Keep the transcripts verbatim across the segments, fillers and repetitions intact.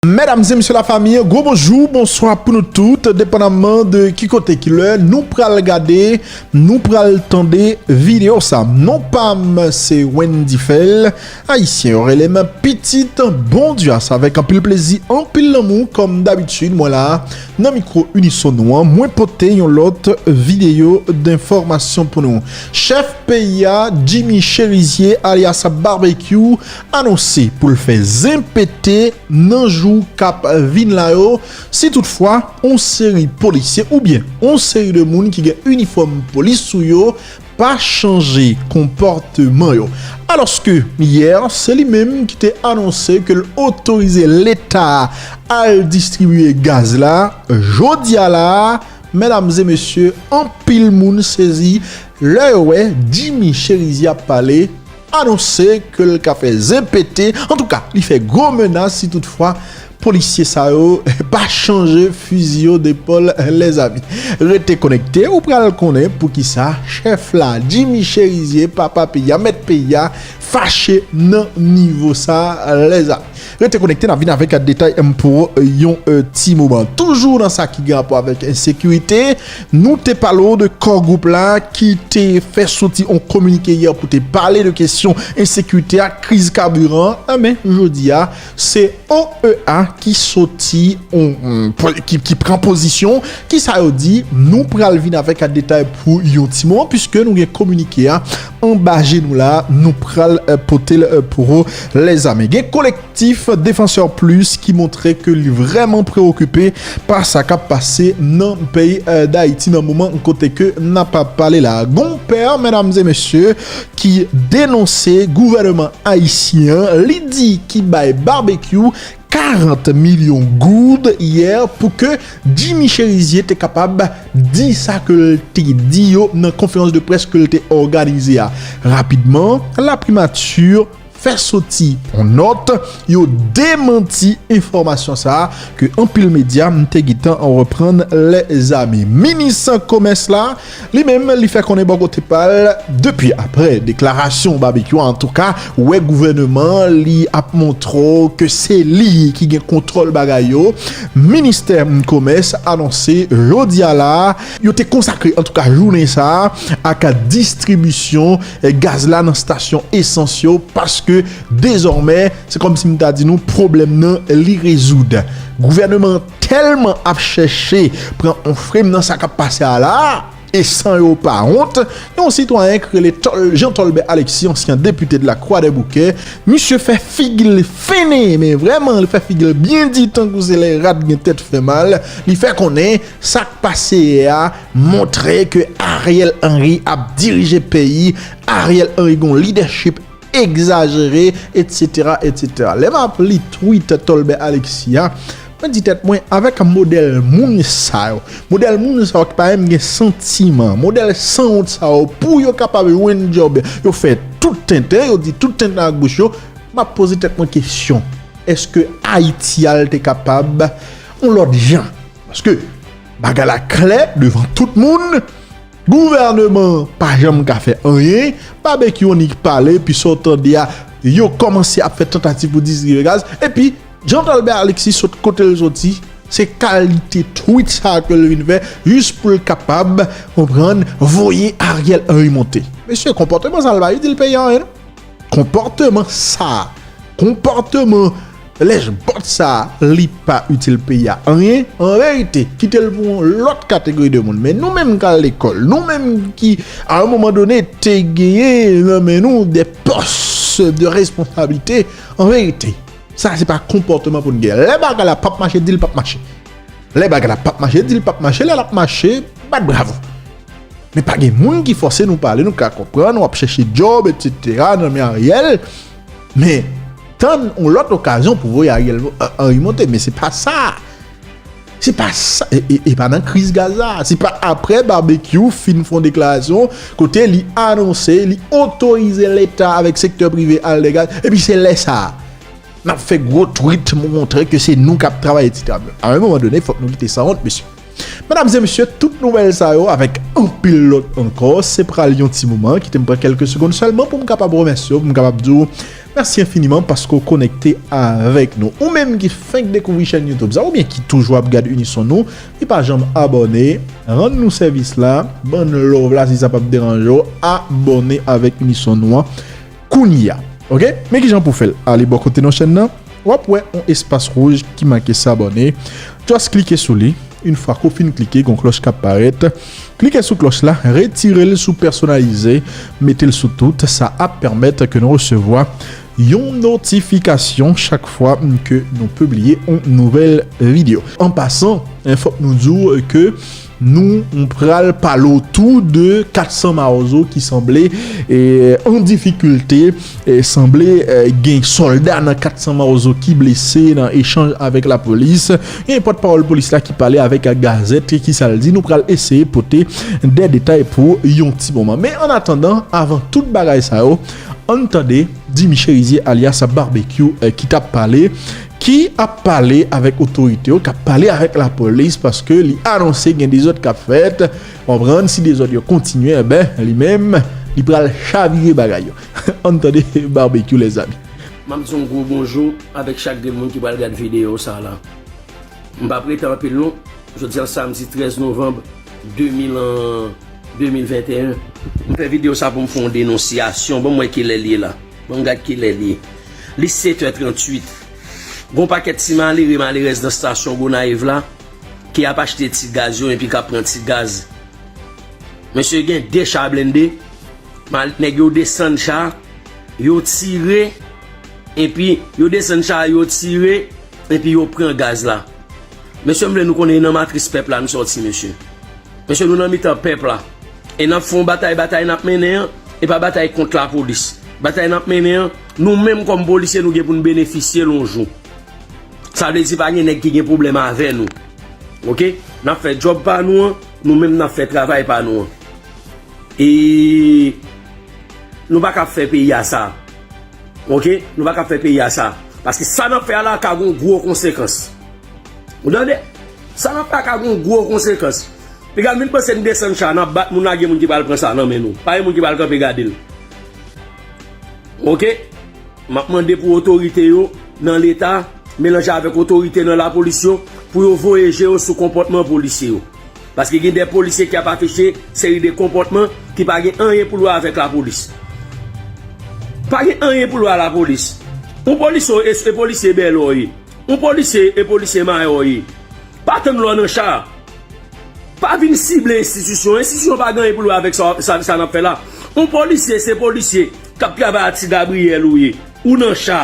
Medam e mesye lafanmi, gwo bonjou, bonswa pou nou tout, depandaman de ki kote, ki lè nou pral gade, nou pral tande videyo sa. Non pa m se Wendy Fèl, Ayisyen yo rele m Pitit Bondye a. Se avèk anpil plezi, anpil lanmou, kòm dabitid, mwen la nan mikwo Unison nou an, mwen pote yon lòt videyo denfòmasyon pou nou. Chèf peyi a, Jimmy Chérizier, alyas Barbecue, anonse pou l fè zen pete nan jou k ap vin la yo, si toutfwa on seri polisye oubyen on seri de moun ki gen inifòm polis sou yo pa chanje konpòteman yo. Alòske yè, se li menm ki te anonse ke l otorize Leta al distribiye gaz la. Jodi a la, medam e mesye, anpil moun sezi lè yo wè Jimmy Chérizier ap pale, anonse ke l ka fè zen pete. Antouka, li fè gwo menas si toutfwa polisye sa yo pa chanje fizi yo de pòl, lèzami. Rete konekte, ou pral konnen poukisa chèf la, Jimmy Chérizier, papa peyi a, mèt peyi a, fache nan nivo sa, lèzami. Rete konekte, n ap vin avèk detay pou yon, euh, ti moman. Toujou nan sa ki gen rapò avèk ensekirite, nou te pale w de Core Group la ki te fè soti on kominike yè pou te pale de kesyon ensekirite a, kriz kabiran. Enben, jodi a, se O E A ki soti, on, on, ki, ki pran pozisyon. Kisa yo di? Nou pral vin avèk detay pou yon ti moman, piske nou gen kominike a anba je nou la, nou pral, euh, pote l, euh, pou ou, lèzami. Gen kolektif Défenseurs Plus ki montre ke li vrèman preokipe pa sa k ap pase nan peyi, euh, Dayiti nan moman kote ke n ap pale la. Gon pè, medam e mesye, ki denonse gouvènman ayisyen an, li di ki bay Barbecue karant milyon goud yè pou ke Jimmy Chérizier te kapab di sa ke l te di yo nan konferans de près ke l te òganize a. Rapidman, laprimati fè soti on nòt, yo demanti enfòmasyon sa a ke anpil medya m te gentan reprann, lèzami. Minis komès la, li menm, li fè konnen bò kote pa l, depi aprè deklarasyon Barbecue, antouka, wè gouvènman li ap montre w ke se li ki gen kontwòl bagay yo. Ministè komès anonse jodi a la, yo te konsakre, antouka, jounen sa a ak distribisyon, eh, gaz la nan stasyon esans yo, paske dezòmè, se kòmsi m ta di nou, pwoblèm nan, li rezoud. Gouvènman tèlman ap chèche pran on frem nan sa k ap pase a la, e san yo pa wont, yon sitwayen ki rele Tòl-, Jean Tolbert Alexis, ansyen depite de la Croix des Bouquets, misye fè figi l fennen, men vrèman, li fè figi l byen di, tankou se lè rat gen tèt fè mal. Li fè konnen sa k pase yè a montre ke Ariel Henry ap dirije peyi, Ariel Henry gon lidèchip egzajere, etsetera, etsetera. Lè m ap li tweet Tolbert Alexis a, mwen di tèt mwen, avèk modèl moun sa yo, modèl moun sa yo ki pa menm gen santiman, modèl sanwont sa yo, pou yo kapab jwenn djòb, yo fè tout tenten, yo di tout tenten ak bouch yo, m ap poze tèt mwen kesyon, èske Ayiti a l te kapab yon lòt jan? Paske bagay la klè devan tout moun, gouvènman an pa janm ka fè anyen, Barbecue annik pale, epi sa w tande a, yo kòmanse ap fè tantativ pou distribiye gaz, epi Jean Tolbert Alexis sot kote l soti, se kalite tweet sa a ke l vin fè, jis pou l kapab, konprann, voye Ariel Henry monte. Mesye, konpòteman sa a pa itil peyi a anyen, non. Konpòteman sa a, konpòteman lèchbòt sa a, li pa itil peyi a anyen. An verite, kite l pou yon lòt kategori de moun. Men nou menm k al lekòl, nou menm ki, a yon moman done, te genyen nan men nou de pòs de responsablite, an verite, sa se pa konpòteman pou n gen. Lè bagay la p ap mache, di l p ap mache. Lè bagay la p ap mache, di l p ap mache. Lè l ap mache, bat bravo. Men pa gen moun ki fòse nou pale, nou ka konprann, w ap chèche djòb, etsetera, nan men Ariel. Men, tann yon lòt okazyon pou voye Ariel, euh, Henry monte, men se pa sa. Se pa sa, e, e, e pa nan kriz gaz la. Se pa aprè Barbecue fin fè yon deklarasyon kote li anonse, li otorize Leta avèk sektè prive al de gaz, epi se lè sa a n ap fè gwo tweet pou montre ke se nou k ap travay, etsetera. A yon moman done, fòk nou kite sanwont, mesye. Medam e mesye, tout nouvèl sa yo avèk anpil lòt ankò, se pral yon ti moman, kite m pran kèlke segonn sèlman pou m kapab remèsye w, pou m kapab di w Mèsi enfiniman paske w konekte avèk nou. Ou menm ki fenk dekouvri chèn YouTube sa, oubyen ki toujou ap gad Unison Nou, ki pa janm abòne, rann nou sèvis la, bann love la, si sa p ap deranje w, abòne avèk Unison Nou an kounye a. Oke? Men kijan pou fè l? Ale bò kote non chèn nan, w ap wè yon espas wouj ki make s'abonner. Just klike sou li. Yon fwa ke w fin klike, gon klòch k ap parèt. Klike sou klòch la, retire l sou pèsonalize, mete l sou tout. Sa ap pèmèt ke nou resevwa yon notifikasyon chak fwa ke nou pibliye yon nouvèl videyo. An pasan, fòk nou di w ke nou pral pale w tou de kat san mawozo ki sanble, e, an difikilte, e, sanble, e, gen sòlda nan kat san mawozo ki blese nan echanj avèk lapolis. Gen pòtpawòl polis la ki pale avèk gazèt, ki sa l di, nou pral eseye pote de detay pou yon ti moman. Men an atandan, avan tout bagay sa yo, ann tande Jimmy Cherizier alyas Barbecue, e, ki t ap pale, ki ap pale avèk otorite yo, k ap pale avèk lapolis, paske li anonse gen dezòd k ap fèt. Konprann, si dezòd yo kontinye, enben, li menm, li pral chavire bagay yo. Ann tande Barbecue, lèzami. M ap di yon gwo bonjou avèk chak grenn moun ki pral gad videyo sa la. M p ap rete anpil non. Jodi a samdi trèz novanm de mil an, de mil venteyen. M fè videyo sa pou m fè yon denonsyasyon. Ban m wè kilè l ye la. Ban m gad kilè l ye. Li sèt è tranntuit. Gon pakèt ti malere, malerèz nan estasyon Gonayiv la ki ap achte ti gaz yo epi k ap pran ti gaz. Mesye, gen de cha blende, mal, nèg yo desann cha, yo tire, epi yo desann cha, yo tire, epi yo pran gaz la. Mesye, m vle nou konnen e nan matris pèp la nou sòti, mesye. Mesye, nou nan mitan pèp la. E n ap fè yon batay, batay n ap mennen an, e pa batay kont lapolis. Batay n ap mennen an, nou menm kòm polisye, nou gen pou n benefisye l yon jou. Sa vle di pa gen nèg ki gen pwoblèm avè nou. Oke? N ap fè djòb pa nou an, nou menm n ap fè travay pa nou an. E nou pa ka ap fè peyi a sa. Oke? Nou pa ka ap fè peyi a sa. Paske sa n ap fè a la ka gon gwo konsekans. Ou tande? Sa n ap fè a ka gon gwo konsekans. Piga n vin panse n desann cha, n ap bat moun, lage moun ki pral pran sa nan men nou. Pa gen moun ki pral kanpe gade l. Oke? M ap mande pou otorite yo nan Leta, melanje avèk otorite nan lapolis yo, pou yo voye je yo sou konpòtman polisye yo. Paske gen de polisye ki ap afiche seri de konpòtman ki pa gen anyen pou l wè avèk lapolis. Pa gen anyen pou l wè a lapolis. Yon polisye e, e polisye Bèlè w ye. Yon polisye e polisye Mayò w ye. Pa tann lè w nan cha. Pa vin sible enstitisyon. Enstitisyon pa gen anyen pou l wè avèk sa, sa, sa n ap fè la. Yon polisye se polisye k ap travay a Ti Gabriyèl ou ye. Ou nan cha.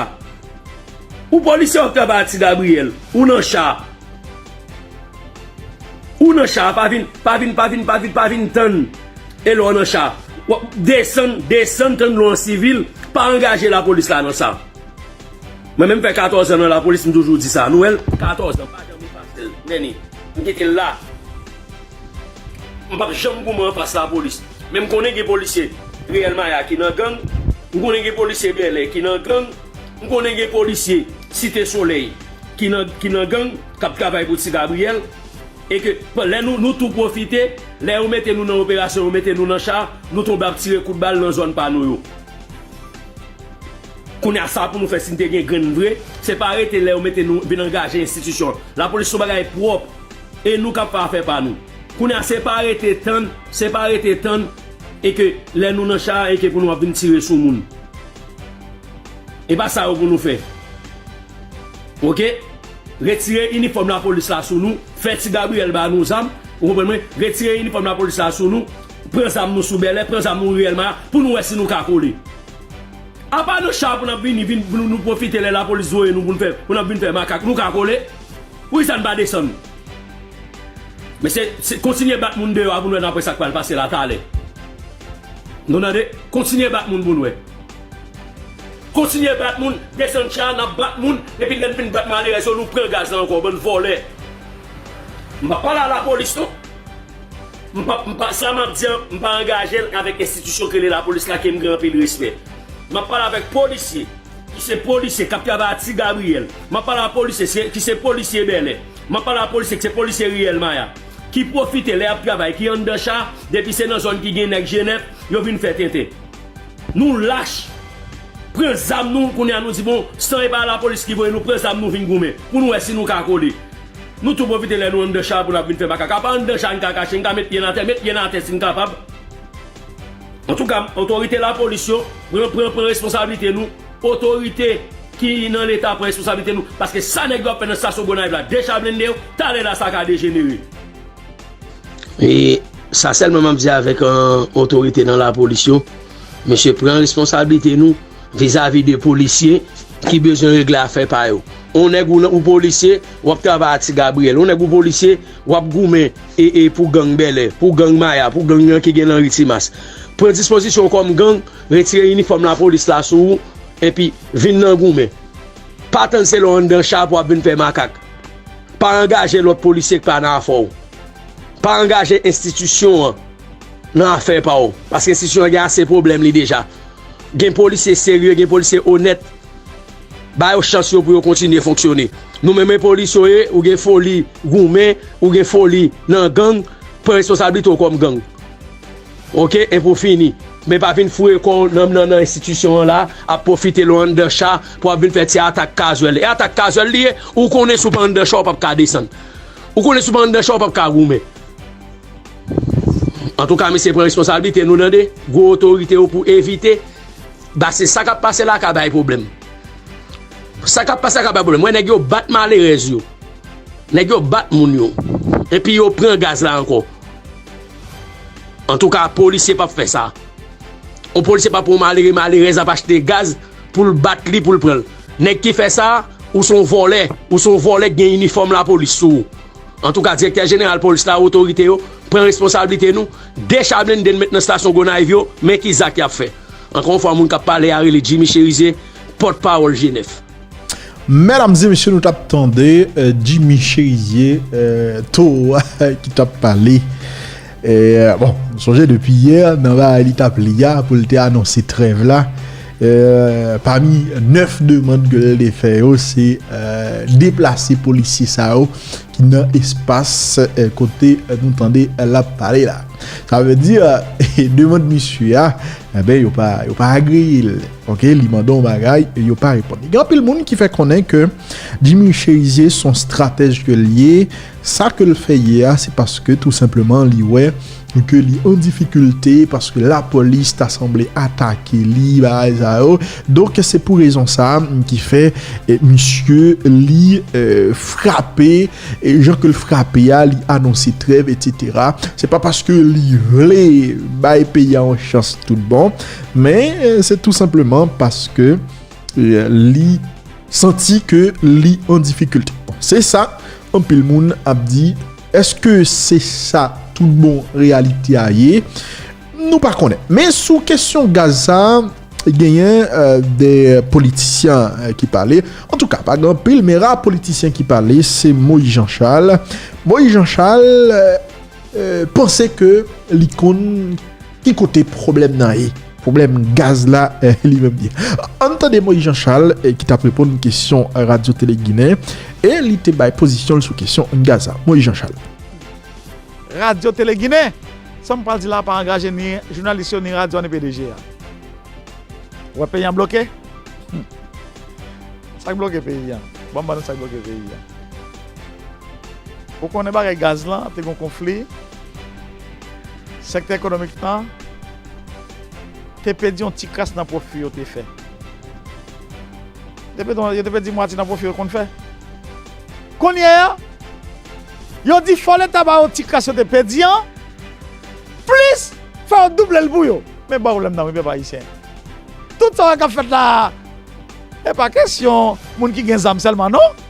Ou polisye w ap travay a Ti Gabriyèl. Ou nan cha. Ou nan cha, pa vin, pa vin, pa vin, pa vin, pa vin tann. E lè w nan cha. W ap desann, desann tann lè w an sivil, pa angaje lapolis la nan sa. Mwen menm fè katòz an nan lapolis, m toujou di sa. Nou wè l, katòz an, pa janm efase l. Nèni, m kite l la. M p ap janm goumen anfas lapolis. Men m konnen gen polisye Riyèl Maya ki nan gang. M konnen gen polisye Bèlè ki nan gang. M konnen gen polisye Site Solèy ki nan, ki nan gang, k ap travay pou Ti Gabriyèl. E ke, lè nou, nou tou pwofite, lè yo mete nou nan operasyon, yo mete nou nan cha, nou tonbe ap tire kout bal nan zòn pa nou yo. Kounye a, sa pou nou fè, si n te gen grenn vre, se pa rete lè yo mete nou vin angaje enstitisyon. Lapolis se yon bagay pwòp, e nou k ap fè afè pa nou. Kounye a, se pa rete tann, se pa rete tann, e ke lè nou nan cha, e ke pou nou ap vin tire sou moun. E pa sa yo pou nou fè. Oke? Retire inifòm lapolis la sou nou, fè Ti Gabriyèl ba nou zam, ou konprann mwen? Retire inifòm lapolis la sou nou, pran zam nou sou Bèlè, pran zam nou Riyèl Maya, pou nou wè si nou ka kole. Apa nan cha pou n ap vini, vin, pou nou, nou pwofite lè lapolis voye nou pou n fè, pou n ap vin fè makak, nou ka kole? Poukisa n pa desann? Men se, se kontinye bat moun deyò a pou n wè n ap wè sa k pral pase la talè. Nou tande? Kontinye bat moun pou n wè. Kontinye bat moun, desann cha, n ap bat moun, epi lè n fin bat malerèz yo, nou pran gaz la ankò, bann vòlè. M pa pale a lapolis, non. M pa, m pa, sa m ap di an, m pa angaje l avèk enstitisyon k rele lapolis la, ke m gen anpil respè. M ap pale avèk polisye, ki se polisye k ap travay a Ti Gabriyèl. M ap pale a polisye se, ki se polisye Bèlè. M ap pale a polisye ki se polisye Riyèl Maya. Ki pwofite lè y ap travay, ki anndan cha, depi se nan zòn ki gen nèg Jenèf, yo vin fè tenten. Nou lach. Pran zam nou, kounye a nou di, bon, san e pa lapolis ki voye nou, pran zam nou vin goumen, pou nou wè si nou ka kole. Nou tou pwofite lè nou anndan cha pou n ap vin fè makak. Apa anndan cha n ka kache, n ka met pye n atè, met pye n atè si n kapab. Antouka, otorite lapolis yo, pran, pran, pran responsablite nou. Otorite ki nan Leta, pran responsablite nou. Paske sa nèg yo ap fè nan estasyon Gonayiv la, decha blende yo, talè la sa ka dejenere. E sa sèlman m ap di avèk, euh, otorite nan lapolis yo, mesye, pran responsablite nou vizavi de polisye ki bezwen regle afè pa yo. On nèg ou, ou polisye, w ap travay a Ti Gabriyèl. On nèg ou polisye, w ap goumen e, e pou gang Bèlè, pou gang Maya, pou gang nan ki gen nan ri Timas. Pran dispozisyon w kòm gang, retire inifòm lapolis la sou ou, epi vin nan goumen. Pa tann se lè w anndan cha pou w ap vin fè makak. Pa angaje lòt polisye k pa nan afè w. Pa angaje enstitisyon an nan afè pa w. Paske enstitisyon an gen ase pwoblèm li deja. Gen polisye serye, gen polisye onèt. Ba yo chans yo pou yo kontinye fonksyone. Nou menm e polis yo ye, ou gen foli goumen, ou gen foli nan gang, pran responsablite w kòm gang. Oke, e pou fini. Men pa vin foure kò w nan, nan, nan enstitisyon an la, ap pwofite lè w anndan cha pou ap vin fè ti atak kazwèl. E atak kazwèl li ye, ou konnen si w pa anndan cha w p ap ka desann. Ou konnen si w pa anndan cha w p ap ka goumen. Antouka, mesye, pran responsablite nou tande, gwo otorite yo pou evite. Ba se sa k ap pase la ka bay pwoblèm. Sa k ap pase la ka bay pwoblèm. Wè nèg yo bat malerèz yo. Nèg yo bat moun yo. Epi yo pran gaz la ankò. Antouka, polisye p ap fè sa. On polisye p ap pran malere, malerèz ap achte gaz pou l bat li, pou l pran l. Nèg ki fè sa, ou se yon vòlè. Ou se yon vòlè k gen inifòm lapolis sou ou. Antouka, direktè jeneral polis la, otorite yo, pran responsablite nou, decha blende n met nan estasyon Gonayiv yo, men ki zak y ap fè. Ankò yon fwa, moun k ap pale a rele Jimmy Chérizier, pòtpawòl G nèf. Medam e mesye, nou t ap tande, euh, Jimmy Chérizier, euh, towo a ki t ap pale. Euh, bon, m sonje depi yè, nan bagay li t ap li a, pou l te anonse trèv la, euh, pami nèf demann ke l te fè yo, se, euh, deplase polisye sa yo ki nan espas, eh, kote, eh, nou tande, eh, l ap pale la. Sa vle di, eh, demann misye a, enben, yo pa, yo pa agreye l. Oke, li mande yon bagay, e yo pa reponn. Gen anpil moun ki fè konnen ke Jimmy Chérizier se yon stratèj ke l ye. Sa ke l fè yè a, se paske tou senpleman li wè ke li an difikilte, paske lapolis ta sanble atake li, bagay sa yo. Donk, se pou rezon sa a ki fè, eh, misye, li, eh, frape, e jan ke l frape a, li anonse trèv, etsetera. Se pa paske li vle bay peyi a yon chans tout bon, men, eh, se tou senpleman paske, eh, li santi ke li an difikilte. Bon, se sa, anpil moun ap di, èske se sa tout bon reyalite a ye? Nou pa konnen. Men sou kesyon gaz sa, genyen, eh, de politisyen, eh, ki pale. Antouka, pa gen anpil, men ra politisyen ki pale, se Moïse Jean Charles. Moïse Jean Charles, eh, eh, panse ke li konn ki kote pwoblèm nan ye. Pwoblèm gaz la, eh, li menm li. Ann tande Moïse Jean Charles, eh, ki t ap reponn kesyon Radyo Tele Ginen, e li te bay pozisyon l sou kesyon gaz la. Moïse Jean Charles. Radyo Tele Ginen, sa m pral di la pa angaje ni jounalis yo, ni radyo a, ni P D G a. Ou wè peyi a bloke? Hmm. Sa k bloke peyi a? Ban m ban nou sa k bloke peyi a. Ou konnen bagay gaz lan, te gen konfli. Sektè ekonomik lan te pèdi yon ti kras nan pwofi yo te fè. Te pèdi, yo te pèdi mwatye nan pwofi yo konn fè. Kounye a, yo di fò Leta ba yo ti kras yo te pèdi an, plis fò yo double l pou yo. Men pwoblèm nan, wi, pèp ayisyen. Tout sa w wè k ap fèt la a, e pa kesyon moun ki gen zam sèlman, non.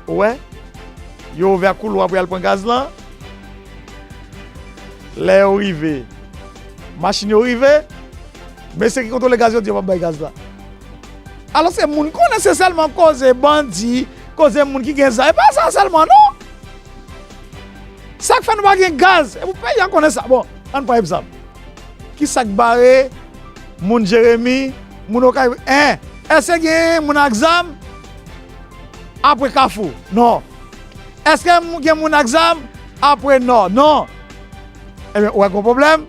Ou wè, yo ouvè koulwa pou y al pran gaz lan. Lè yo rive, machin yo rive, mesye ki kontwole gaz yo di yo p ap bay gaz la. Alòske moun konnen se sèlman koze bandi, koze moun ki gen zam. E pa sa sèlman, non. Sa k fè nou pa gen gaz? E pou peyi a konnen sa. Bon, ann pran egzanp. Ki sa k bare moun Jeremi, moun Okay? En, èske gen moun ak zam apre Kafou? Non. Èske m-, gen moun ak zam apre Nò? Non. Ebyen, ou wè gon pwoblèm.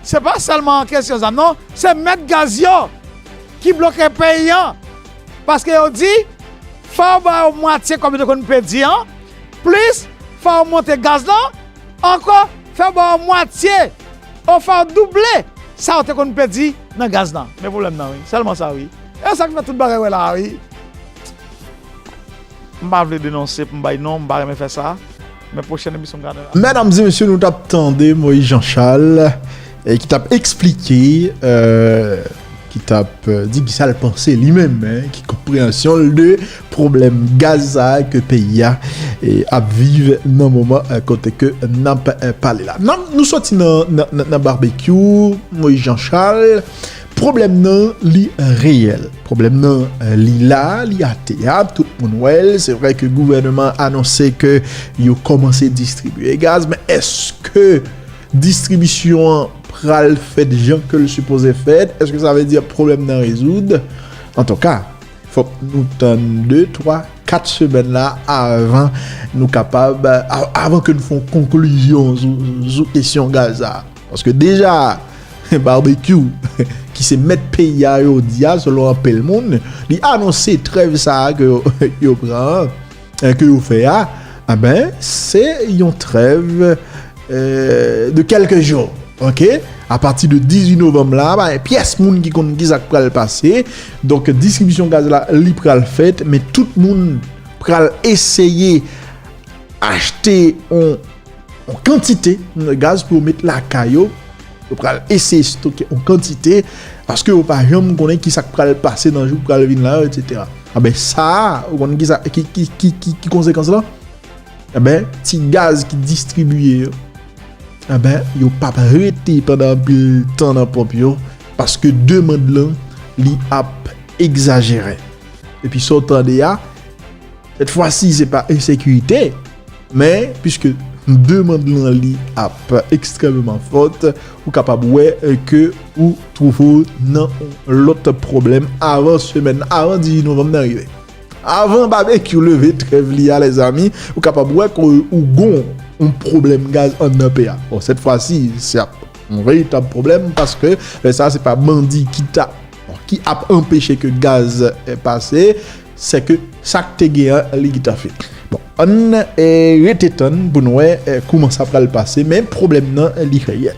Se pa sèlman kesyon zam, non. Se mèt gaz yo ki bloke peyi an. Paske yo di, fò yo ba yo mwatye kòb yo te konn pèdi an, plis fò yo monte gaz lan, ankò fò yo ba yo mwatye, ou fò yo double sa yo te konn pèdi nan gaz lan. Men pwoblèm nan, wi. Sèlman sa, wi. E sa k fè tout bagay wè la, wi. M pa vle denonse pou m bay non, m pa renmen fè sa. Men pwochèn emisyon m gade la. Medam e mesye, nou t ap tande Moïse Jean Charles, e ki t ap eksplike, e, ki t ap, e, di ki sa l panse li menm, en, ki konpreyansyon l de pwoblèm gaz sa a ke peyi a, e, ap viv nan moman, e, kote ke n ap, e, pale la. Nan, nou soti nan, nan, nan, nan babekyou, Moïse Jean Charles, pwoblèm nan, li reyèl. Pwoblèm nan, e, li la, li atè a, tout moun wè l. Se vrè ke gouvènman an anonse ke yo kòmanse distribye gaz, men èske distribisyon an pral fèt jan ke l sipoze fèt? Èske sa vle di pwoblèm nan rezoud? Antouka, fòk nou tann de, twa, kat semèn la avan nou kapab, a-, avan ke nou fè yon konklizyon sou, sou kesyon gaz la. Paske deja, Babekyou, ki se mèt peyi a, yo di a, selon anpil moun, li anonse trèv sa a ke yo, yo pran an, e, ke yo fè a, enben, se yon trèv, e, de kèlke jou, oke? Apati de dizuit novanm la, pa gen pyès moun ki konn ki sa k pral pase. Donk, distribisyon gaz la, li pral fèt, men tout moun pral eseye achte yon yon kantite gaz pou yo met lakay yo. Yo pral eseye stoke yon kantite, paske yo pa janm konnen ki sa k pral pase nan jou k pral vin la yo, etsetera. Anben, sa a, ou konn ki sa, ki, ki, ki, ki, ki konsekans lan? Enben, ti gaz ki distribiye yo, enben, yo p ap rete pandan anpil tan nan ponp yo, paske demann lan, li ap egzajere. Epi sa w tande a, sèt fwa si, se pa ensekirite, men piske demann lan li ap ekstrèmeman fòt, ou kapab wè, e, ke ou twouve w nan yon lòt pwoblèm avan semèn, avan dizuit novanm nan rive. Avan Babekyou leve trèv li a, lèzanmi, ou kapab wè ke ou gon yon pwoblèm gaz anndan peyi a. Bon, sèt fwa si, se ap yon veritab pwoblèm, paske lè sa a, se pa bandi ki ta, bon, ki ap anpeche ke gaz, e, pase, se ke sa k te gen an, li gentan fini. Bon, ann, e, rete tann pou n wè, e, kouman sa pral pase, men pwoblèm nan, e, li reyèl.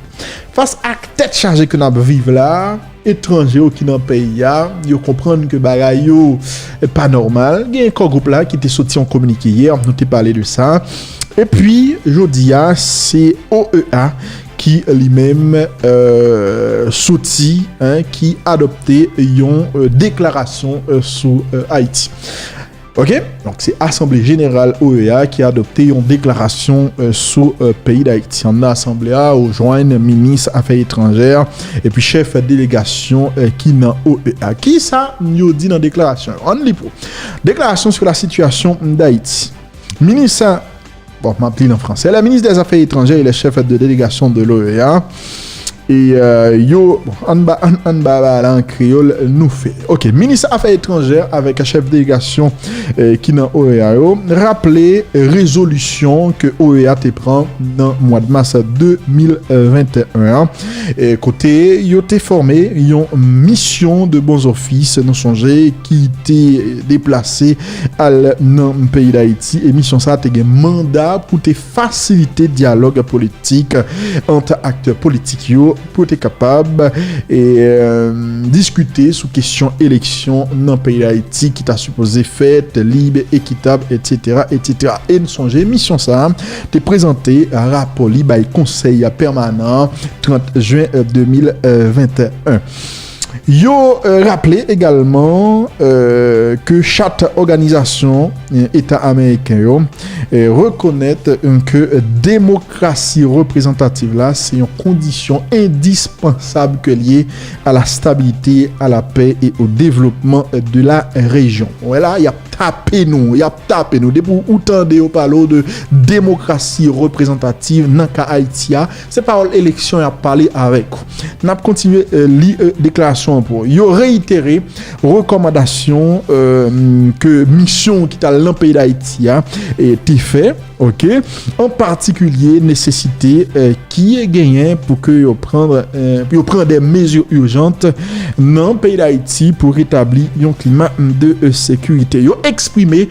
Fas ak tèt chaje ke n ap viv la, etranje yo ki nan peyi a, yo konprann ke bagay yo, e, pa nòmal. Gen Core Group la ki te soti yon kominike yè, nou te pale de sa. Epi, jodi a, se O E A ki li menm, e, soti, en, ki adopte yon, e, deklarasyon, e, sou, e, Ayiti. Oke? Donk, se Asanble Jeneral O E A ki adopte yon deklarasyon, e, sou, e, peyi Dayiti. Anndan asanble a, ou jwenn minis afè etranjè epi chèf delegasyon, e, ki nan O E A. Kisa yo di nan deklarasyon yo? Ann li pou. Déclaration sur la situation d'Haïti. Minis, bon, m ap li l an fransè. Les ministres des Affaires étrangères et les chefs de délégation de l'O E A. E, e, yo, bon, ann ba, ann, ann ba, ba la an kreyòl, nou fè. Oke, minis afè etranjè avèk chèf delegasyon, e, ki nan O E A yo, raple rezolisyon ke O E A te pran nan mwa mas de mil venteyen an, e, kote yo te fòme yon misyon de bon ofis, nou sonje, ki te deplase al nan peyi Dayiti. E misyon sa a te gen manda pou te fasilite dyalòg politik ant aktè politik yo pou te kapab, e, e, diskite sou kesyon eleksyon nan peyi Dayiti ki ta sipoze fèt lib, ekitab, etsetera, etsetera. E n sonje, misyon sa a te prezante rapò li bay Konsèy Pèmanan trant jen, e, de mil venteyen. Yo, e, raple egalman, e, ke chat òganizasyon, e, Eta Ameriken yo, e, rekonèt, e, ke demokrasi reprezantativ la se yon kondisyon endispansab ke l ye à la stabilité, à la paix et au développement de la région. Wè la, y ap tape nou, y ap tape nou. Depi ou tande yo pale w de demokrasi reprezantativ nan ka Ayiti a, se pawòl eleksyon y ap pale avèk ou. N ap kontinye, eh, li, eh, deklarasyon an pou ou. Yo reyitere rekòmandasyon, eh, ke misyon ki t al nan peyi Dayiti a, eh, te fè, ok? An patikilye, nesesite, eh, ki genyen pou ke yo pran, eh, pou yo pran de mezi ijans nan peyi Dayiti pou retabli yon klima de, eh, sekirite. Yo eksprime,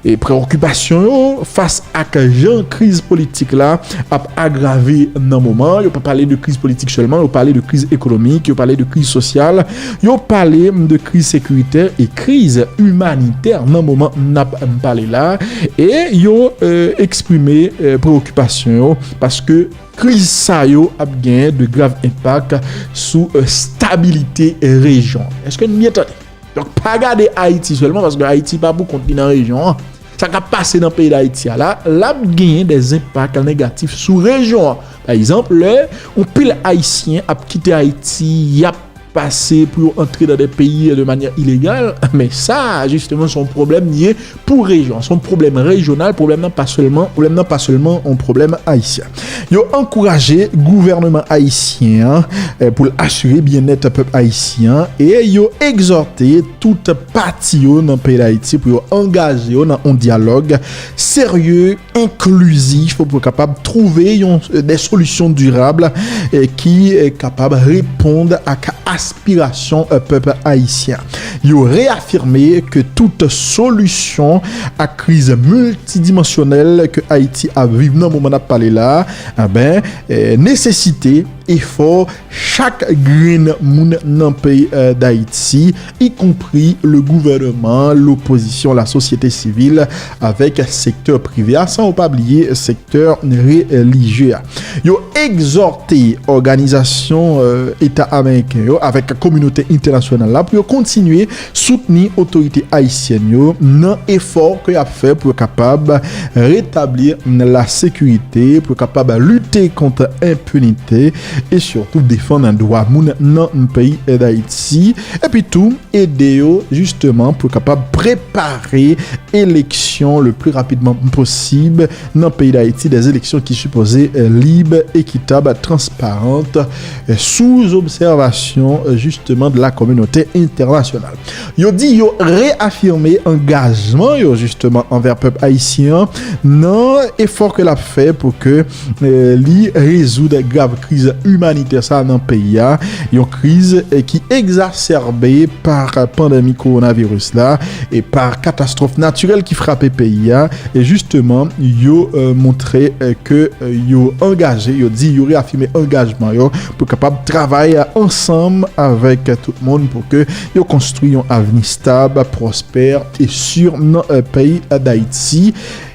eh, preokipasyon yo fas ak jan kriz politik la ap agrave nan moman. Yo pa pale de kriz politik sèlman, yo pale de kriz ekonomik, yo pale de kriz sosyal, yo pale de kriz sekiritè e kriz imanitè nan moman n ap pale la. E yo, eh, eksprime, eh, preokipasyon yo paske kriz sa yo ap genyen de grav enpak sou, eh, stabilite rejyon. Èske n byen tande? Donk, pa gade Ayiti sèlman, paske Ayiti pa pou kont li nan rejyon an. Sa k ap pase nan peyi Dayiti a la, l ap genyen de enpak negatif sou rejyon an. Pa egzanp, lè yon pil Ayisyen ap kite Ayiti, y ap pase pou yo antre nan de peyi de manyè ilegal, men sa, jisteman, se yon pwoblèm li ye pou rejyon. Se yon pwoblèm rejyonal, pwoblèm nan pa sèlman, pwoblèm nan pa sèlman yon pwoblèm ayisyen. Yo ankouraje gouvènman ayisyen an, eh, pou l asire byennèt pèp ayisyen an e yo egzòte tout pati yo nan peyi Dayiti pou yo angaje yo nan yon dyalòg serye, enklizif, pou yo kapab twouve yon, de solisyon dirab, eh, ki, eh, kapab reponn ak aspirasyon, eh, pèp ayisyen. Yo reyafime ke tout solisyon ak kriz miltidimansyonèl ke Ayiti ap viv nan moman n ap pale la, enben, eh, nesesite efò chak grenn moun nan peyi, eh, Dayiti, ikonpri le gouvènman, lopozisyon, lasosyete sivil, avèk sektè prive a, san ou pa bliye sektè relijye a. Yo egzòte òganizasyon, eh, Eta ameriken yo avèk kominote entènasyonal la pou yo kontinye soutni otorite ayisyèn yo nan efò ke y ap fè pou yo kapab retabli lasekirite, pou yo kapab lite kont enpinite e sitou defann dwa moun nan peyi Dayiti. Epi tou, ede yo jisteman pou yo kapab prepare eleksyon le pli rapidman posib nan peyi Dayiti, de eleksyon ki sipoze, eh, lib, ekitab, transparant, eh, sou obsèvasyon, eh, jisteman, de la kominote entènasyonal. Yo di yo reyafime angajman yo, jisteman, anvè pèp ayisyen an nan efò ke l ap fè pou ke, eh, li rezoud grav kriz imanitè sa nan peyi a, yon kriz, eh, ki egzasèbe pa pandemi kowonaviris la e pa katastwòf natirèl ki frape peyi a. E jisteman, yo, eh, montre, eh, ke, eh, yo angaje, yo di yo reyafime angajman yo pou kapab travay ansanm avèk tout moun pou ke yo konstwi yon avni stab, pwospè e si nan, eh, peyi Dayiti.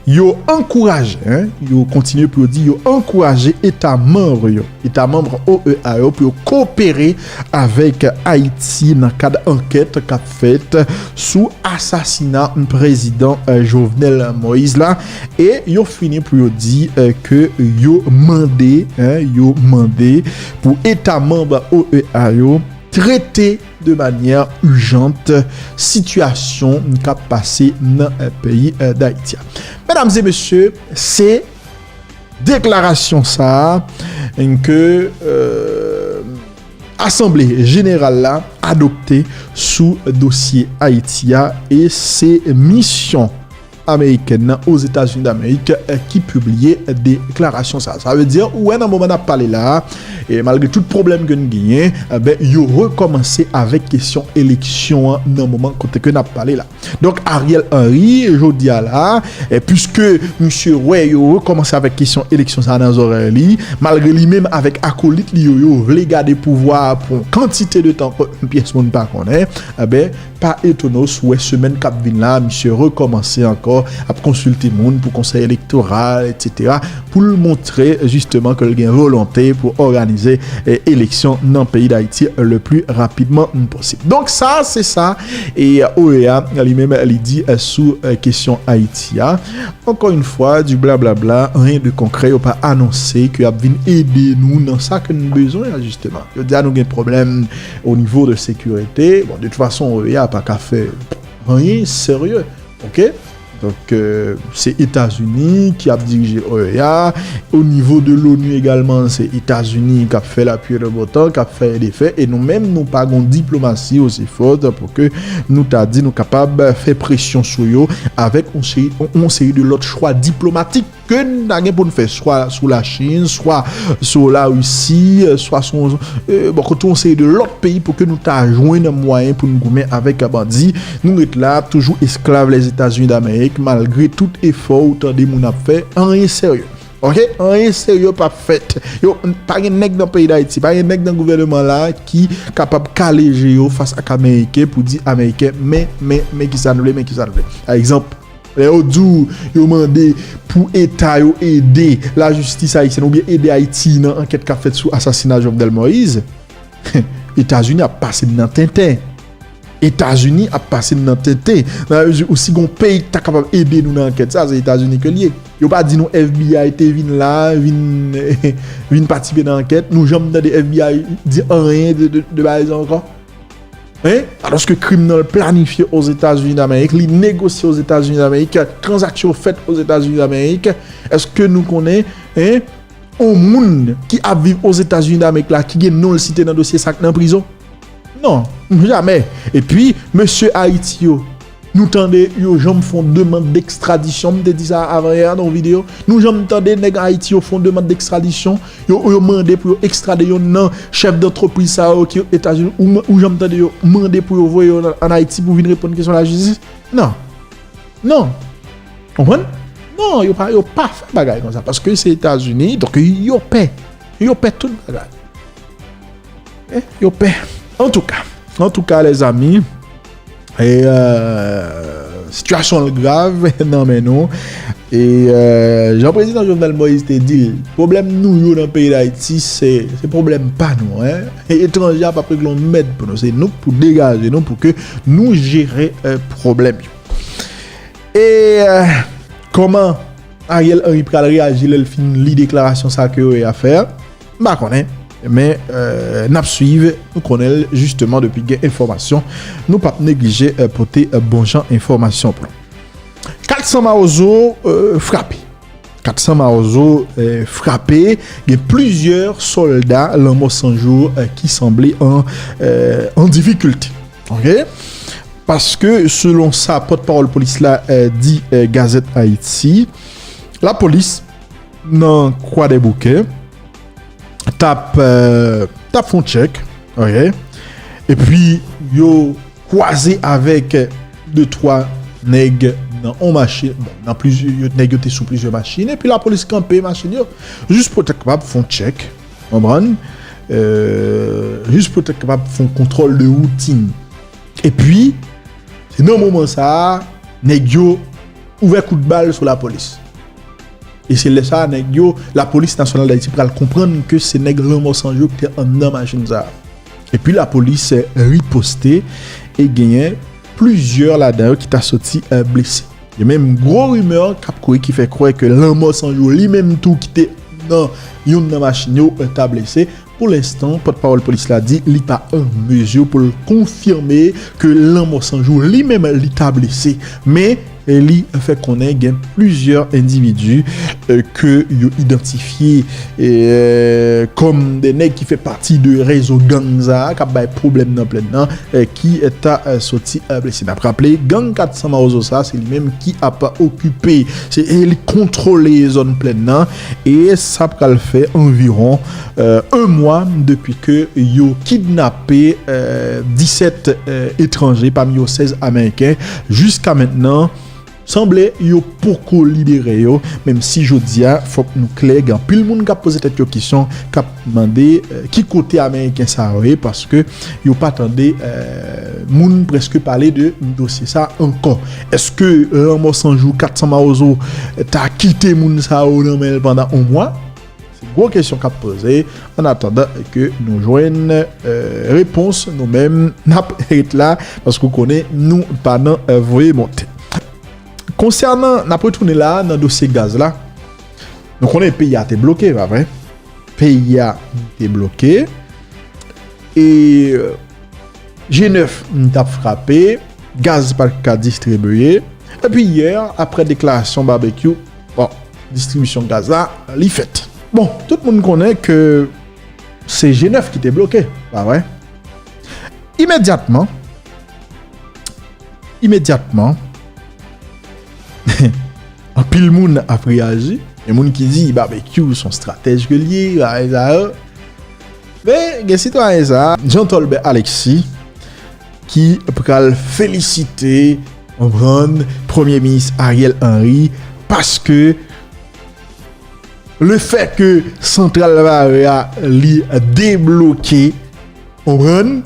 Yo ankouraje, en, yo kontinye pou yo di, yo ankouraje eta manm yo, eta manm O E A yo pou yo kopere avèk Ayiti nan kad ankèt k ap fèt sou asasina prezidan, eh, Jovenel Moïse la. E yo fini pou yo di, eh, ke yo mande, en, yo mande pou eta manm O E A yo trete de manyè ijant sitiyasyon k ap pase nan, eh, peyi, eh, Dayiti a. Medam e mesye, se deklarasyon sa a ke, eh, Asanble Jeneral la adopte sou dosye Ayiti a, e se misyon amerikèn nan Ozetazini Damerik, eh, ki pibliye deklarasyon sa a. Sa vle di, ou wè nan moman n ap pale la a, e malgre tout pwoblèm ke n genyen, eh ben, yo rekòmanse avèk kesyon eleksyon an nan moman kote ke n ap pale la. Donk, Ariel Henry, jodi a la, eh, piske misye wè yo rekòmanse avèk kesyon eleksyon sa a nan zòrèy li, malgre li menm avèk akolit li yo, yo vle gade pouvwa a pou yon kantite de tan ke pyès moun pa konnen, eh ben, pa etone w si w wè semèn k ap vin la, misye rekòmanse ankò ap konsilte moun pou konsèy elektoral, etsetera, pou l montre jisteman ke l gen volonte pou òganize, eh, eleksyon nan peyi Dayiti le pli rapidman posib. Donk sa, se sa, e O E A li menm li di, eh, sou, eh, kesyon Ayiti a. Encore une fois, du blablabla, rien de concret, yo pa anonse ke y ap vin ede nou nan sa ke n bezwen an, jisteman. Yo di a nou gen pwoblèm o nivo de sekirite. Bon, de tout fason, O E A pa ka fè anyen serye. Ok? Donk, euh, se Etazini ki ap dirije O E A. O nivo de l'ONU egalman, se Etazini k ap fè lapli e le bon tan, k ap fè e defè. E nou menm, nou pa gon diplomasi osi fòt pou ke nou ta di nou kapab fè presyon sou yo avèk yon seri, yon seri de lòt chwa diplomatik ke n ta gen pou n fè, swa sou Lachin, swa sou Larisi, swa sou, euh, bò kote yon seri de lòt peyi pou ke nou ta jwenn mwayen pou n goumen avèk bandi. Nou ret la, toujou esklav Lèzetazini Damerik, malgre tout efò ou tande moun ap fè, anyen serye. Ok? Anyen serye p ap fèt. Yo, pa gen nèg nan peyi Dayiti, pa gen nèg nan gouvènman la ki kapab kale je yo fas ak Ameriken pou di Ameriken, men, men, men kisa n vle, men kisa n vle. Pa egzanp, lè yo di w yo mande pou Eta yo ede lajistis ayisyèn oubyen ede Ayiti nan ankèt k ap fèt sou asasina Jovenel Moïse, Etazini ap pase n nan tenten. Etazini ap pase n nan tenten. Nan lamezi ou si gon peyi ki ta kapab ede nou nan ankèt sa, se Etazini ke l ye. Yo pa di nou F B I te vin la, vin, vin patisipe nan ankèt. Nou janm tande F B I di anyen de, de, de bagay sa ankò? Hein? Alòske krim nan l planifye Ozetazini Damerik, li negosye Ozetazini Damerik, tranzaksyon fèt Ozetazini Damerik. Èske nou konnen, hein, yon moun ki ap viv Ozetazini Damerik la, ki gen non l site nan dosye sa k nan prizon? Non, jamè. Epi, mesye Ayiti yo, nou tande yo janm fè yon demann dekstradisyon, m te di sa avan yè nan yon videyo. Nou janm tande nèg Ayiti yo fè yon demann dekstradisyon, yo, yo mande pou yo ekstrade youn nan chèf dantrepriz sa yo ki Etazini, ou, ou janm tande yo mande pou yo voye yo an, an Ayiti pou vin reponn kesyon lajistis? Non. Non. Konprann? Non, yo pa, yo pa fè bagay konsa, paske se Etazini, donk yo pè. Yo pè tout bagay. Eh, yo pè. Antouka, antouka, lèzanmi, e, euh, sitiyasyon an grav nan men nou. E, euh, jan prezidan Jovenel Moïse te di l, pwoblèm nou yo nan peyi Dayiti, se, se pwoblèm pa nou, hein. Etranje a p ap regle yon mèd pou nou. Se nou k pou degaje nou pou ke nou jere, euh, pwoblèm yo. E, euh, kòman Ariel Henry pral reyaji lè l fin li deklarasyon sa ke yo fè a? M pa konnen. Men, euh, n ap swiv, nou konnen l jisteman depi gen enfòmasyon. Nou p ap neglije, euh, pote, euh, bon jan enfòmasyon pou nou. Kat san Mawozo, euh, frape. Kat san Mawozo, euh, frape. Gen plizyè sòlda Lanmò San Jou, euh, ki sanble an, euh, an difikilte. Ok? Paske, selon sa pòtpawòl polis la, eh, di, eh, Gazette Haïti, lapolis nan Kwadèboukè t ap, eh, t ap fè yon tchèk, ok? Epi, yo kwaze avèk de twa nèg nan yon machin, bon, nan plizyè, yo, nèg yo te sou plizyè machin, epi lapolis kanpe machin yo, jis pou t kapab fè yon tchèk, konprann? Eh, jis pou t kapab fè yon kontwòl de woutin. Epi, se nan moman sa a, nèg yo ouvè kout bal sou lapolis. E se lè sa a, nèg yo, lapolis nasyonal Dayiti pral konprann ke se nèg Lanmò San Jou ki te anndan machin sa a. Epi lapolis, eh, riposte e genyen plizyè ladan yo ki ta soti, eh, blese. Gen menm gwo rimè k ap kouri ki fè kwè ke Lanmò San Jou li menm tou ki te nan youn nan machin yo, eh, ta blese. Pou lenstan, pòtpawòl polis la di li pa an mezi pou l konfime ke Lanmò San Jou li menm li ta blese. Men, eh, li fè konnen gen plizyè endividi, eh, ke yo idantifye, eh, kòm de nèg ki fè pati de rezo gang sa a k ap bay pwoblèm nan plèn nan, eh, ki ta, eh, soti, eh, blese. N ap raple, gang kat san Mawozo sa, se li menm ki ap okipe, se, e li kontwole zòn plèn nan, e sa pral fè anviwon, eh, yon mwa depi ke yo kidnape, eh, disèt, eh, etranje, pami yo sèz Ameriken. Jiska mentnan, sanble yo poko libere yo, menm si jodi a, fòk nou klè, gen anpil moun k ap poze tèt yo kesyon, k ap mande, eh, ki kote Ameriken sa yo ye, paske yo pa tande, eh, moun prèske pale de dosye sa ankò. Èske Lanmò San Jou, kat san Mawozo, ta kite moun sa yo nan men l pandan yon mwa? Se gwo kesyon k ap poze. An atandan ke nou jwenn, eh, repons, nou menm, n ap ret la, paske w konnen nou pa nan, eh, voye monte. Konsènan, n ap retounen la, nan dosye gaz la. Nou konnen peyi a te bloke, pa vre? Peyi a te bloke. E, eh, G nèf t ap frape, gaz pa t ka distribiye. Epi yè, aprè deklarasyon Barbecue, bon, distribisyon gaz la, li fèt. Bon, tout moun konnen ke se G nèf ki te bloke, pa vre? Imedyatman, imedyatman, anpil moun ap reyaji. Gen moun ki di Barbecue se yon stratèj ke l ye, bagay sa yo. Men gen sitwayen sa, Jean Tolbert Alexis, ki pral felisite, konprann, Premye Minis Ariel Henry, paske lefètke Santral Vare a li debloke, konprann,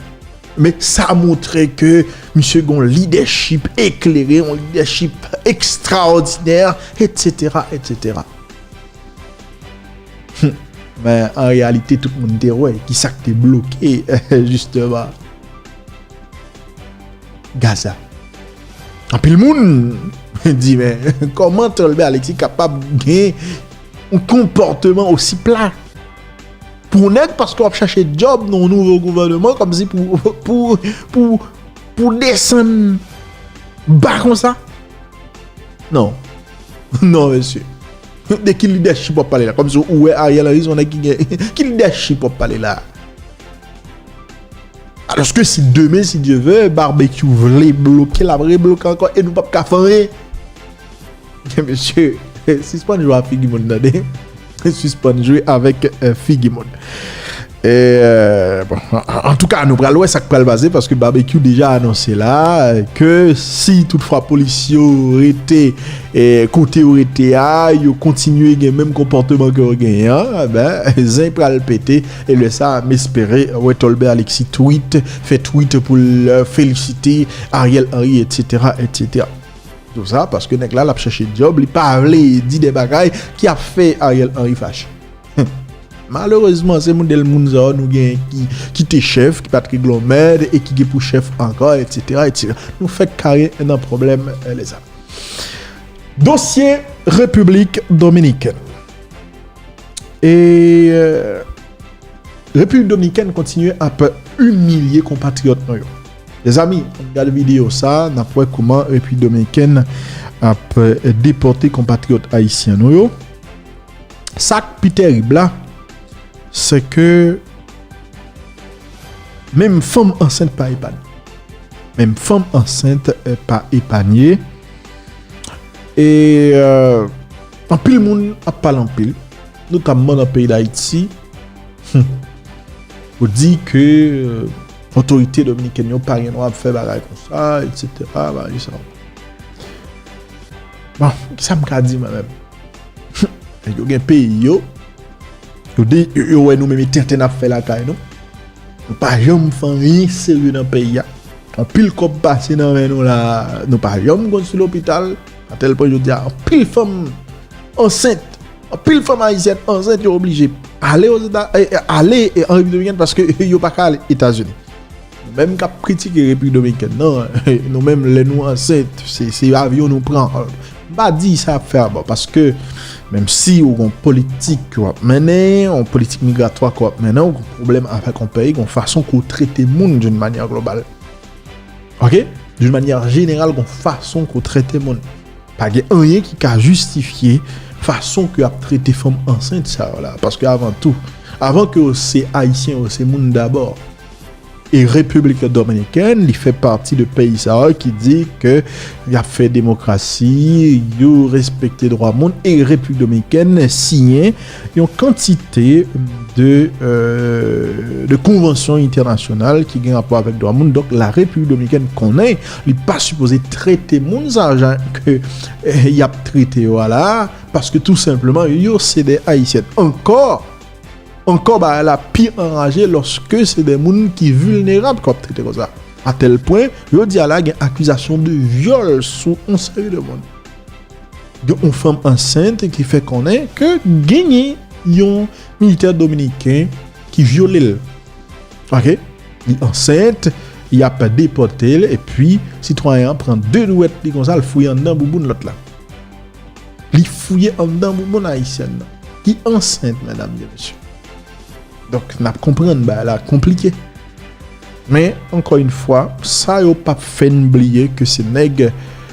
men sa montre ke misye gen yon lidèchip eklere, yon lidèchip ekstraòdinè, etsetera, etsetera. Men an reyalite, tout moun te wè ki sa k te bloke, jisteman, Gaza. Anpil moun di, men kòman Tolbert Alexis kapab gen yon konpòteman osi pla pou yon nèg, paske w ap chache djòb nan yon nouvo gouvèneman, kòmsi pou, pou, pou, pou desann ba konsa? Non. Non, mesye. De ki lidèchip w ap pale la? Kòmsi ou wè Ariel Henry se yon nèg ki gen, ki lidèchip w ap pale la? Alòske si demen, si Dye vle, Barbecue vle bloke, l ap rebloke ankò e nou p ap ka fè anyen. Mesye, sispann jwe ak figi moun, tande. Sispann jwe avèk, euh, figi moun. E, euh, bon, an, an, antouka, nou pral wè sa k pral pase, paske Barbecue deja anonse la, euh, ke si toutfwa polis yo rete, e, kote yo rete a, yo kontinye gen menm konpòteman ke yo genyen an, ben, zen pral pete, e lè sa a, m espere wè Tolbert Alexis tweet, fè tweet pou l, euh, felisite Ariel Henry, etsetera, etsetera. Tou sa, paske nèg la, l ap chache djòb, li pa vle di de bagay ki ap fè Ariel Henry fache. Malerezman, se modèl moun sa yo nou gen ki, ki te chèf, ki pa t regle yon mèd e ki gen pou chèf ankò, etsetera, etsetera. Nou fèk kare nan pwoblèm, eh, lè sa. Dosye Repiblik Dominikèn. E, eh, Repiblik Dominikèn kontinye ap imilye konpatriyòt nou yo. Mezanmi, ann gade videyo sa, n ap wè kòman Repiblik Dominikèn ap, eh, depòte konpatriyòt ayisyen nou yo. Sa k pi tèrib la, se ke menm fanm ansent pa epanye. Menm fanm ansent, eh, pa epanye. E, eh, anpil moun ap pale anpil, notamman nan peyi Dayiti, hmm, pou di ke, eh, otorite dominikèn yo pa gen dwa ap fè bagay konsa, etsetera, bagay sa. Bon, kisa m ka di mwen menm? Nèg yo gen peyi yo, yo de, yo, yo wè nou menm e tenten n ap fè lakay nou. Nou pa janm fè anyen serye nan peyi a. Anpil kòb pase nan men nou la, nou pa janm konstwi lopital. Atèl pwen jodi a, anpil fanm ansent, anpil fanm ayisyèn ansent, yo oblije ale Ozeta-, eh, eh, ale, eh, an Repiblik Dominikèn paske yo pa ka ale Etazini. Nou menm k ap kritike Repiblik Dominikèn nan, nou menm lè nou ansent, se, se avyon nou pran. M pa di sa ap fè abò, paske menm si ou gon politik ke w ap mennen, yon politik migratwa ke w ap mennen, ou gon pwoblèm avèk yon peyi, gon fason ke w trete moun d'une manière globale. Ok? D'une manière générale, gon fason ke w trete moun. Pa gen anyen ki ka jistifye fason ke y ap trete fanm ansent sa yo la. Paske avan tou, avan ke yo se ayisyen, yo se moun dabò. E Repiblik Dominikèn, li fè pati de peyi sa yo ki di ke y ap fè demokrasi, yo respekte dwa moun, e Repiblik Dominikèn siyen yon kantite de, euh, de konvansyon entènasyonal ki gen rapò avèk dwa moun. Donk, la Repiblik Dominikèn konnen li pa sipoze trete moun sa jan ke, eh, y ap trete yo a la, paske tou senpleman, yo se de Ayisyen. Ankò, ankò bagay la pi anraje lòske se de moun ki vilnerab k ap trete konsa. A tèl pwen, jodi a la, gen akizasyon de vyòl sou yon seri de moun. Gen yon fanm ansent ki fè konnen ke genyen yon militè dominiken ki vyole l. Ok? Li ansent, y ap depòte l, epi sitwayen an pran de dwèt li konsa, l fouye anndan bouboun lòt la. Li fouye anndan bouboun ayisyèn nan, ki ansent, medam e mesye. Donk, n ap konprann bagay la konplike. Men, ankò yon fwa, sa yo p ap fè n bliye ke se nèg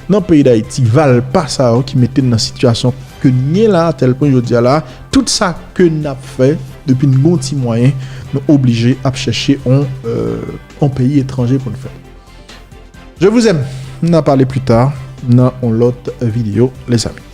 nan peyi Dayiti, valpa sa yo ki mete n nan sitiyasyon ke n ye la, a tèl pwen jodi a la, tout sa ke n ap fè, depi n gon ti mwayen, nou oblije ap chèche on, euh, on peyi etranje pou n fè. Je vous aime. N a pale pli ta nan on lòt videyo, lezanmi.